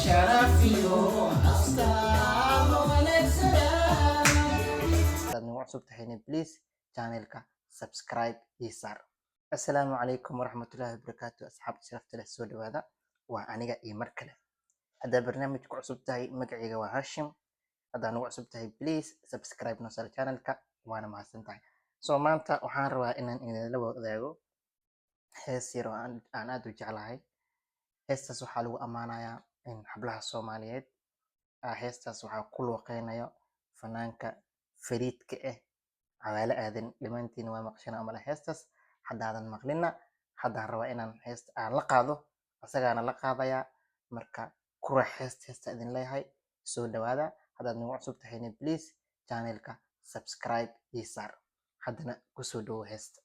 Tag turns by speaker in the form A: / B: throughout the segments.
A: Sharaf iyo astaamo wanaagsanaa.
B: Hadaad nagu cusub tahayna, please channelka subscribe ii saar. Assalaamu calaykum waraxmatullaahi wabarakaatu. Asxaabta sharafta leh, soo dhawaada. Waa aniga iyo mar kale. Haddaad barnaamij ku cusub tahay, magacayga waa Hashim. Haddaad nagu cusub tahay, please subscribe noo saar channelka, waana mahadsan tahay. So maanta waxaan rabaa inaan idinla wadaago hees yar oo aan aad u jeclahay. Heestaas waxaa lagu ammaanayaa in hablaha Soomaaliyeed. Heestaas waxaa ku luuqeynayo fanaanka fariidka ah, Cawaale Aadan. Dhammaantiin waa maqashana amala heestaas. Haddaadan maqlina, haddaan rabaa inaan heesta aan la qaado, asagaana la qaadayaa. Marka ku raaxaysta heesta idin leeyahay. Soo dhawaada. Haddaad nagu cusub tahayna, please channelka subscribe ii saar. Haddana kusoo dhawo heesta.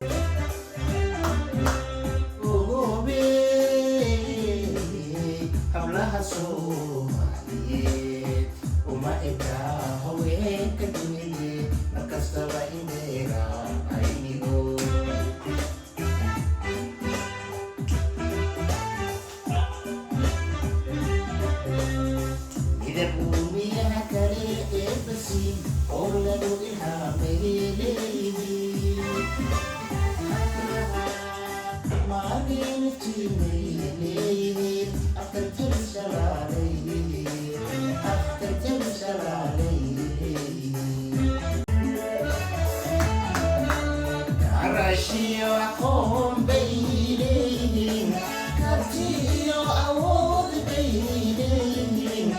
A: Ogobe, hablaha Soomaaliyeed uma eka haweenka dunide, markastaba indheera aynigo. Midab uumiyaha kale ee basiin oo lagu ilhaamay leeyihiin, maalin iftiimay leeyihiin, afka shalaalay, afka shalaalay leeyihiin. Karashiyo aqoon bay leeyihiin, karti iyo awood bay leeyihiin,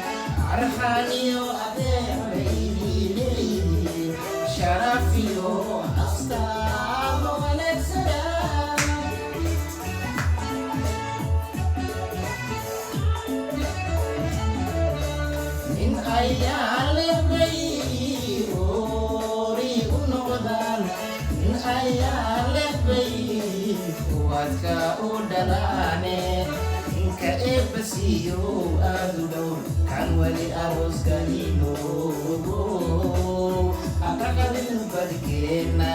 A: arxan iyo adeec bay leeyihiin, sharaf iyo astaamo wanaagsanaa. Nin ayaa leh bay oori u noqdaan, nin ayaa leh bay kuwaadka u dhalaane. Ninka Eebba siiyo aadu dhowr kan weli aroos galino, aqaqadin badkeena.